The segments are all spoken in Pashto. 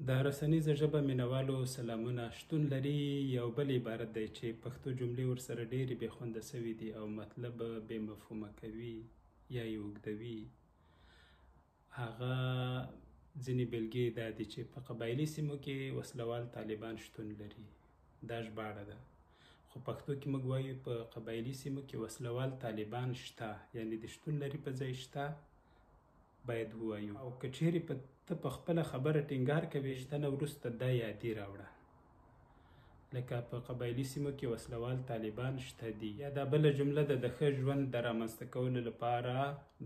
د رسنیزه ژبه مینوالو سلامونه. شتون لري یو بل عبارت دی چې پښتو جملې ورسره ډېرې بې خونده سوي دي او مطلب بې مفهومه کوي یا یې اوږدوي. هغه ځینې بېلګې دا دي چې په قبایلي سیمو کې وسلوال طالبان شتون لري، دا ژباړه ده، خو پښتو کې موږ وایو په قبایلي سیمو کې وسلوال طالبان شته، یعنې د شتون لري په ځای شته باید ووایو. او که چیرې په ته په خپله خبره ټینګار کوې، شته نه وروسته دا یادي راوړه، لکه په قبایلي سیمو کې وسلوال طالبان شته دي. یا دا بله جمله ده، د ښه ژوند د رامنځته کولو لپاره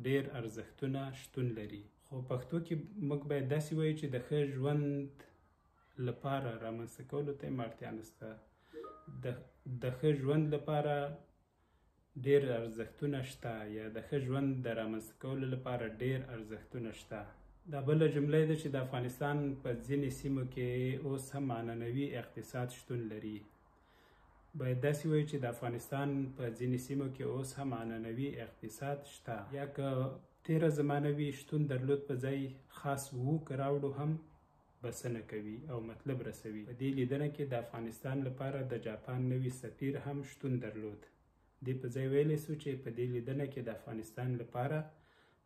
ډېر ارزښتونه شتون لري، خو پښتو کې موږ باید داسې وایو چې د ښه ژوند لپاره رامنځته کولو ته هم اړتیا نشته، د ښه ژوند لپاره ډېر ارزښتونه شته، یا د ښه ژوند د رامنځته کولو لپاره ډېر ارزښتونه شته. دا بله جمله ده چې د افغانستان په ځینې سیمو کې اوس هم عنعنوي اقتصاد شتون لري، باید داسې وایو چې د افغانستان په ځینې سیمو کې اوس هم عنعنوي اقتصاد شته. یا که تېره زمانه وي، شتون درلود په ځای خاص وو که راوړو هم بسنه کوي او مطلب رسوي. په دې لیدنه کې د افغانستان لپاره د جاپان نوي سفیر هم شتون درلود، دې په ځای ویلی سو چې په دې لیدنه کې د افغانستان لپاره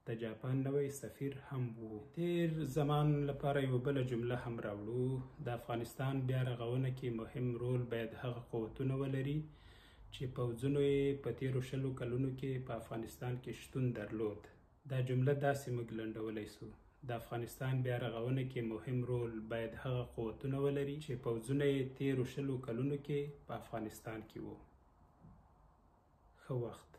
د جاپان نوی سفیر هم وو. تیر زمان لپاره یوه بله جمله هم راوړو، د افغانستان بیا رغونه کې مهم رول باید هغه قوتونه ولري چې پوځونو یې په تیرو 20 کلونو کې په افغانستان کې شتون درلود. دا جمله داسې موږ لنډولی سو، د افغانستان بیا رغونه کې مهم رول باید هغه قوتونه ولري چې پوځونه یې تیرو 20 کلونو کې په افغانستان کې وو. ښه وخت.